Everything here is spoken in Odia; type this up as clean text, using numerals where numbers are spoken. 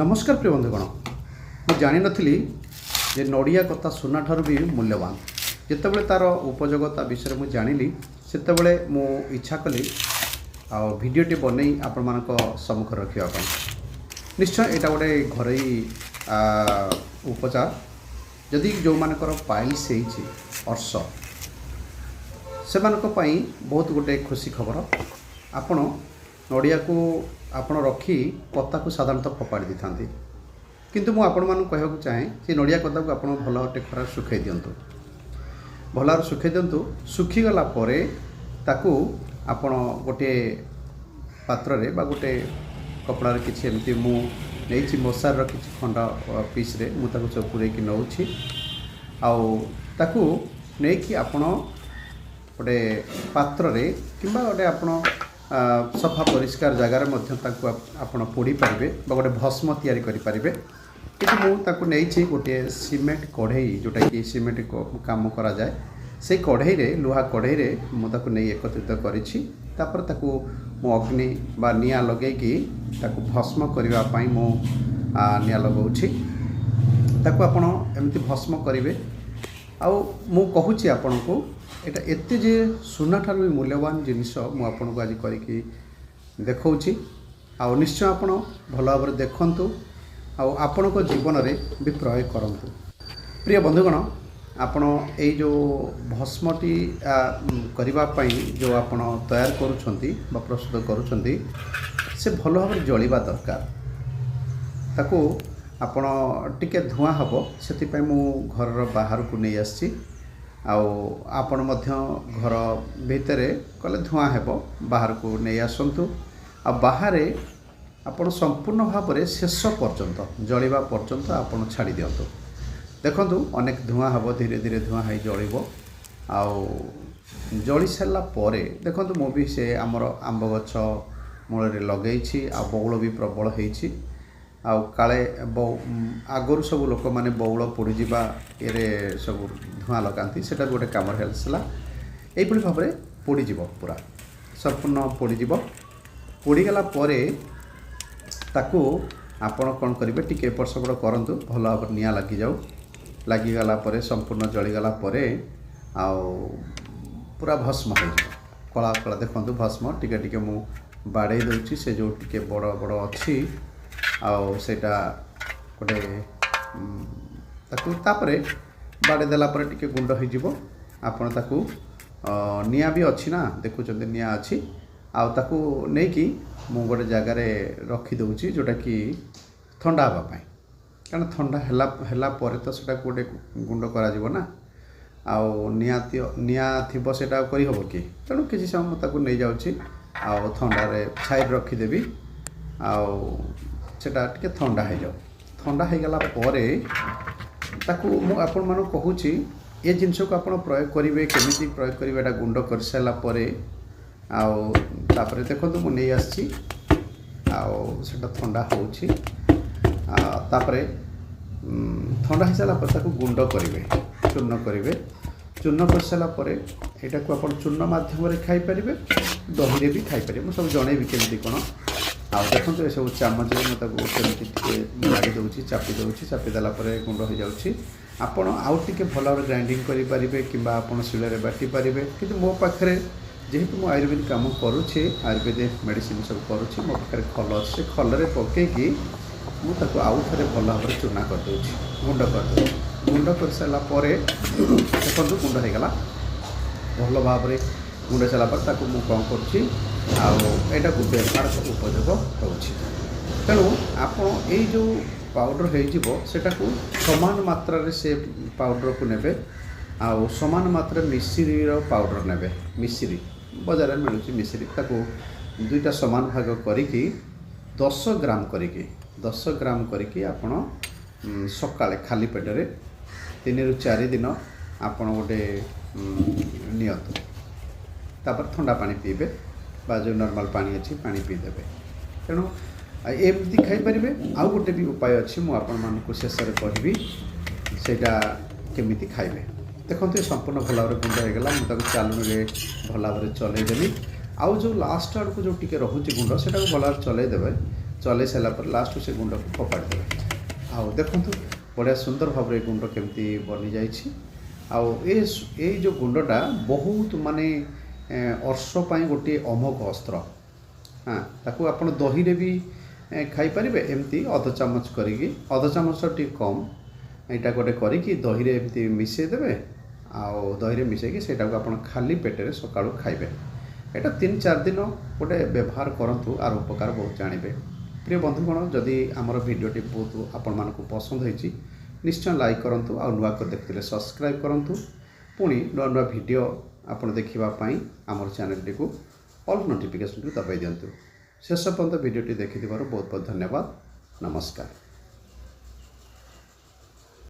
ନମସ୍କାର ପ୍ରିୟ ବନ୍ଧୁଗଣ। ମୁଁ ଜାଣିନଥିଲି ଯେ ନଡ଼ିଆ କତା ସୁନାଠାରୁ ବି ମୂଲ୍ୟବାନ। ଯେତେବେଳେ ତା'ର ଉପଯୋଗ ତା ବିଷୟରେ ମୁଁ ଜାଣିଲି, ସେତେବେଳେ ମୁଁ ଇଚ୍ଛା କଲି ଆଉ ଭିଡ଼ିଓଟି ବନେଇ ଆପଣମାନଙ୍କ ସମ୍ମୁଖରେ ରଖିବା ପାଇଁ। ନିଶ୍ଚୟ ଏଇଟା ଗୋଟେ ଘରୋଇ ଉପଚାର। ଯଦି ଯେଉଁମାନଙ୍କର ପାଇଲ୍ସ ହେଇଛି, ଅର୍ଶ, ସେମାନଙ୍କ ପାଇଁ ବହୁତ ଗୋଟେ ଖୁସି ଖବର। ଆପଣ ନଡ଼ିଆକୁ ଆପଣ ରଖି କତାକୁ ସାଧାରଣତଃ ଫୋପାଡ଼ି ଦେଇଥାନ୍ତି, କିନ୍ତୁ ମୁଁ ଆପଣମାନଙ୍କୁ କହିବାକୁ ଚାହେଁ, ସେ ନଡ଼ିଆ କତାକୁ ଆପଣ ଭଲ ଗୋଟେ ଖରାରେ ଶୁଖାଇ ଦିଅନ୍ତୁ, ଭଲ ଭାବରେ ଶୁଖାଇ ଦିଅନ୍ତୁ। ଶୁଖିଗଲା ପରେ ତାକୁ ଆପଣ ଗୋଟିଏ ପାତ୍ରରେ ବା ଗୋଟେ କପଡ଼ାରେ କିଛି ଏମିତି ମୁଁ ନେଇଛି, ମଶାରୀର କିଛି ଖଣ୍ଡ ପିସ୍ରେ ମୁଁ ତାକୁ ସବୁ ପୂରେଇକି ନେଉଛି। ଆଉ ତାକୁ ନେଇକି ଆପଣ ଗୋଟେ ପାତ୍ରରେ କିମ୍ବା ଗୋଟେ ଆପଣ ସଫା ପରିଷ୍କାର ଜାଗାରେ ମଧ୍ୟ ତାକୁ ଆପଣ ପୋଡ଼ି ପାରିବେ ବା ଗୋଟେ ଭସ୍ମ ତିଆରି କରିପାରିବେ। କିନ୍ତୁ ମୁଁ ତାକୁ ନେଇଛି ଗୋଟିଏ ସିମେଣ୍ଟ କଢ଼େଇ, ଯେଉଁଟାକି ସିମେଣ୍ଟ କାମ କରାଯାଏ, ସେଇ କଢ଼େଇରେ, ଲୁହା କଢ଼େଇରେ ମୁଁ ତାକୁ ନେଇ ଏକତ୍ରିତ କରିଛି। ତାପରେ ତାକୁ ମୁଁ ଅଗ୍ନି ବା ନିଆଁ ଲଗେଇକି ତାକୁ ଭସ୍ମ କରିବା ପାଇଁ ମୁଁ ନିଆଁ ଲଗାଉଛି। ତାକୁ ଆପଣ ଏମିତି ଭସ୍ମ କରିବେ। ଆଉ ମୁଁ କହୁଛି ଆପଣଙ୍କୁ, ଏଇଟା ଏତେ ଯେ ସୁନାଠାରୁ ବି ମୂଲ୍ୟବାନ ଜିନିଷ ମୁଁ ଆପଣଙ୍କୁ ଆଜି କରିକି ଦେଖାଉଛି। ଆଉ ନିଶ୍ଚୟ ଆପଣ ଭଲ ଭାବରେ ଦେଖନ୍ତୁ ଆଉ ଆପଣଙ୍କ ଜୀବନରେ ବି ପ୍ରୟୋଗ କରନ୍ତୁ। ପ୍ରିୟ ବନ୍ଧୁଗଣ, ଆପଣ ଏଇ ଯେଉଁ ଭସ୍ମଟି କରିବା ପାଇଁ ଯେଉଁ ଆପଣ ତୟାର କରୁଛନ୍ତି ବା ପ୍ରସ୍ତୁତ କରୁଛନ୍ତି, ସେ ଭଲ ଭାବରେ ଜଳିବା ଦରକାର। ତାକୁ ଆପଣ ଟିକେ ଧୂଆଁ ହେବ, ସେଥିପାଇଁ ମୁଁ ଘରର ବାହାରକୁ ନେଇ ଆସିଛି। ଆଉ ଆପଣ ମଧ୍ୟ ଘର ଭିତରେ କଲେ ଧୂଆଁ ହେବ, ବାହାରକୁ ନେଇ ଆସନ୍ତୁ। ଆଉ ବାହାରେ ଆପଣ ସମ୍ପୂର୍ଣ୍ଣ ଭାବରେ ଶେଷ ପର୍ଯ୍ୟନ୍ତ ଜଳିବା ପର୍ଯ୍ୟନ୍ତ ଆପଣ ଛାଡ଼ି ଦିଅନ୍ତୁ। ଦେଖନ୍ତୁ, ଅନେକ ଧୂଆଁ ହେବ, ଧୀରେ ଧୀରେ ଧୂଆଁ ହେଇ ଜଳିବ। ଆଉ ଜଳି ସାରିଲା ପରେ ଦେଖନ୍ତୁ, ମୁଁ ବି ସେ ଆମର ଆମ୍ବ ଗଛ ମୂଳରେ ଲଗେଇଛି ଆଉ ବଉଳ ବି ପ୍ରବଳ ହେଇଛି। ଆଉ କାଳେ ଆଗରୁ ସବୁ ଲୋକମାନେ ବଉଳ ପୋଡ଼ିଯିବା ଇଏରେ ସବୁ ଧୂଆଁ ଲଗାନ୍ତି, ସେଇଟା ବି ଗୋଟେ କାମରେ ଆସିଲା। ଏଇଭଳି ଭାବରେ ପୋଡ଼ିଯିବ, ପୁରା ସମ୍ପୂର୍ଣ୍ଣ ପୋଡ଼ିଯିବ। ପୋଡ଼ିଗଲା ପରେ ତାକୁ ଆପଣ କ'ଣ କରିବେ, ଟିକେ ଏପଟ ସେପଟ କରନ୍ତୁ, ଭଲ ଭାବରେ ନିଆଁ ଲାଗିଯାଉ। ଲାଗିଗଲା ପରେ, ସମ୍ପୂର୍ଣ୍ଣ ଜଳିଗଲା ପରେ ଆଉ ପୁରା ଭସ୍ମ ହେଇଯିବ, କଳା କଳା। ଦେଖନ୍ତୁ ଭସ୍ମ ଟିକେ ଟିକେ ମୁଁ ବାଡ଼େଇ ଦେଉଛି, ସେ ଯେଉଁ ଟିକେ ବଡ଼ ବଡ଼ ଅଛି ଆଉ ସେଇଟା ଗୋଟେ ତାକୁ ତାପରେ ବାଡ଼େଇ ଦେଲା ପରେ ଟିକେ ଗୁଣ୍ଡ ହେଇଯିବ। ଆପଣ ତାକୁ ନିଆଁ ବି ଅଛି ନା, ଦେଖୁଛନ୍ତି ନିଆଁ ଅଛି। ଆଉ ତାକୁ ନେଇକି ମୁଁ ଗୋଟେ ଜାଗାରେ ରଖିଦେଉଛି, ଯେଉଁଟାକି ଥଣ୍ଡା ହେବା ପାଇଁ। କାରଣ ଥଣ୍ଡା ହେଲା ପରେ ତ ସେଇଟାକୁ ଗୋଟେ ଗୁଣ୍ଡ କରାଯିବ ନା। ଆଉ ନିଆଁ ଥିବ, ସେଇଟା ଆଉ କରିହେବ କି? ତେଣୁ କିଛି ସମୟ ମୁଁ ତାକୁ ନେଇଯାଉଛି ଆଉ ଥଣ୍ଡାରେ ଛାଇରେ ରଖିଦେବି, ଆଉ ସେଇଟା ଟିକେ ଥଣ୍ଡା ହେଇଯାଉ। ଥଣ୍ଡା ହେଇଗଲା ପରେ ତାକୁ ମୁଁ ଆପଣମାନଙ୍କୁ କହୁଛି, ଏ ଜିନିଷକୁ ଆପଣ ପ୍ରୟୋଗ କରିବେ, କେମିତି ପ୍ରୟୋଗ କରିବେ ଏଇଟା ଗୁଣ୍ଡ କରିସାରିଲା ପରେ। ଆଉ ତାପରେ ଦେଖନ୍ତୁ, ମୁଁ ନେଇ ଆସିଛି ଆଉ ସେଇଟା ଥଣ୍ଡା ହେଉଛି। ତାପରେ ଥଣ୍ଡା ହେଇସାରିଲା ପରେ ତାକୁ ଗୁଣ୍ଡ କରିବେ, ଚୂର୍ଣ୍ଣ କରିବେ। ଚୂର୍ଣ୍ଣ କରିସାରିଲା ପରେ ଏଇଟାକୁ ଆପଣ ଚୂର୍ଣ୍ଣ ମାଧ୍ୟମରେ ଖାଇପାରିବେ, ଦହିରେ ବି ଖାଇପାରିବେ। ମୁଁ ସବୁ ଜଣେଇବି କେମିତି କ'ଣ। ଆଉ ଦେଖନ୍ତୁ, ଏସବୁ ଚାମଚରେ ମୁଁ ତାକୁ କେମିତି ଟିକେ ମାରି ଦେଉଛି, ଚାପି ଦେଉଛି। ଚାପି ଦେଲା ପରେ ଗୁଣ୍ଡ ହେଇଯାଉଛି। ଆପଣ ଆଉ ଟିକେ ଭଲ ଭାବରେ ଗ୍ରାଇଣ୍ଡିଙ୍ଗ କରିପାରିବେ କିମ୍ବା ଆପଣ ଶିଳରେ ବାଟି ପାରିବେ। କିନ୍ତୁ ମୋ ପାଖରେ ଯେହେତୁ ମୁଁ ଆୟୁର୍ବେଦିକ କାମ କରୁଛି, ଆୟୁର୍ବେଦିକ ମେଡ଼ିସିନ ସବୁ କରୁଛି, ମୋ ପାଖରେ ଖଲ ଅଛି। ସେ ଖଲରେ ପକେଇକି ମୁଁ ତାକୁ ଆଉ ଥରେ ଭଲ ଭାବରେ ଚୁନା କରିଦେଉଛି, ଗୁଣ୍ଡ କରିଦେଉଛି। ଗୁଣ୍ଡ କରିସାରିଲା ପରେ ଦେଖନ୍ତୁ, ଗୁଣ୍ଡ ହେଇଗଲା। ଭଲ ଭାବରେ ଗୁଣ୍ଡ ହେଇସାରିଲା ପରେ ତାକୁ ମୁଁ କ'ଣ କରୁଛି, ଆଉ ଏଇଟାକୁ ବ୍ୟବହାର ଉପଯୋଗ ହେଉଛି। ତେଣୁ ଆପଣ ଏଇ ଯେଉଁ ପାଉଡ଼ର ହେଇଯିବ, ସେଟାକୁ ସମାନ ମାତ୍ରାରେ ସେ ପାଉଡ଼ରକୁ ନେବେ ଆଉ ସମାନ ମାତ୍ରାରେ ମିଶିରିର ପାଉଡ଼ର ନେବେ। ମିଶିରି ବଜାରରେ ମିଳୁଛି ମିଶିରି। ତାକୁ ଦୁଇଟା ସମାନ ଭାଗ କରିକି 10 ଗ୍ରାମ କରିକି, 10 ଗ୍ରାମ କରିକି ଆପଣ ସକାଳେ ଖାଲି ପେଟରେ 3ରୁ 4 ଦିନ ଆପଣ ଗୋଟେ ନିଅନ୍ତୁ। ତାପରେ ଥଣ୍ଡା ପାଣି ପିଇବେ ବା ଯେଉଁ ନର୍ମାଲ୍ ପାଣି ଅଛି, ପାଣି ପିଇଦେବେ। ତେଣୁ ଏମିତି ଖାଇପାରିବେ। ଆଉ ଗୋଟେ ବି ଉପାୟ ଅଛି, ମୁଁ ଆପଣମାନଙ୍କୁ ଶେଷରେ କହିବି ସେଇଟା କେମିତି ଖାଇବେ। ଦେଖନ୍ତୁ, ଏ ସମ୍ପୂର୍ଣ୍ଣ ଭଲ ଭାବରେ ଗୁଣ୍ଡ ହେଇଗଲା। ମୁଁ ତାକୁ ଚାଲୁଣିରେ ଭଲ ଭାବରେ ଚଲେଇଦେଲି। ଆଉ ଯେଉଁ ଲାଷ୍ଟ ଆଡ଼କୁ ଯେଉଁ ଟିକେ ରହୁଛି ଗୁଣ୍ଡ, ସେଇଟାକୁ ଭଲ ଭାବରେ ଚଲେଇ ଦେବେ। ଚଲେଇ ସାରିଲା ପରେ ଲାଷ୍ଟକୁ ସେ ଗୁଣ୍ଡକୁ ଫୋପାଡ଼ି ଦେବେ। ଆଉ ଦେଖନ୍ତୁ, ବଢ଼ିଆ ସୁନ୍ଦର ଭାବରେ ଗୁଣ୍ଡ କେମିତି ବନିଯାଇଛି। ଆଉ ଏଇ ଯେଉଁ ଗୁଣ୍ଡଟା ବହୁତ ମାନେ ଅର୍ଶ ପାଇଁ ଗୋଟିଏ ଅମୋଘ ଅସ୍ତ୍ର। ହଁ, ତାକୁ ଆପଣ ଦହିରେ ବି ଖାଇପାରିବେ। ଏମିତି ଅଧ ଚାମଚ କରିକି, ଅଧ ଚାମଚ ଟିକେ କମ୍, ଏଇଟା ଗୋଟେ କରିକି ଦହିରେ ଏମିତି ମିଶାଇ ଦେବେ। ଆଉ ଦହିରେ ମିଶାଇକି ସେଇଟାକୁ ଆପଣ ଖାଲି ପେଟରେ ସକାଳୁ ଖାଇବେ। ଏଇଟା 3-4 ଦିନ ଗୋଟେ ବ୍ୟବହାର କରନ୍ତୁ, ଆର ଉପକାର ବହୁତ ଜାଣିବେ। ପ୍ରିୟ ବନ୍ଧୁଗଣ, ଯଦି ଆମର ଭିଡ଼ିଓଟି ବହୁତ ଆପଣମାନଙ୍କୁ ପସନ୍ଦ ହେଇଛି, ନିଶ୍ଚୟ ଲାଇକ୍ କରନ୍ତୁ। ଆଉ ନୂଆ କରି ଦେଖୁଥିଲେ ସବସ୍କ୍ରାଇବ୍ କରନ୍ତୁ। ପୁଣି ନୂଆ ନୂଆ ଭିଡ଼ିଓ ଆପଣ ଦେଖିବା ପାଇଁ ଆମର ଚ୍ୟାନେଲଟିକୁ ଅଲ୍ ନୋଟିଫିକେସନ୍କୁ ଦବାଇ ଦିଅନ୍ତୁ। ଶେଷ ପର୍ଯ୍ୟନ୍ତ ଭିଡ଼ିଓଟି ଦେଖିଥିବାରୁ ବହୁତ ବହୁତ ଧନ୍ୟବାଦ। ନମସ୍କାର।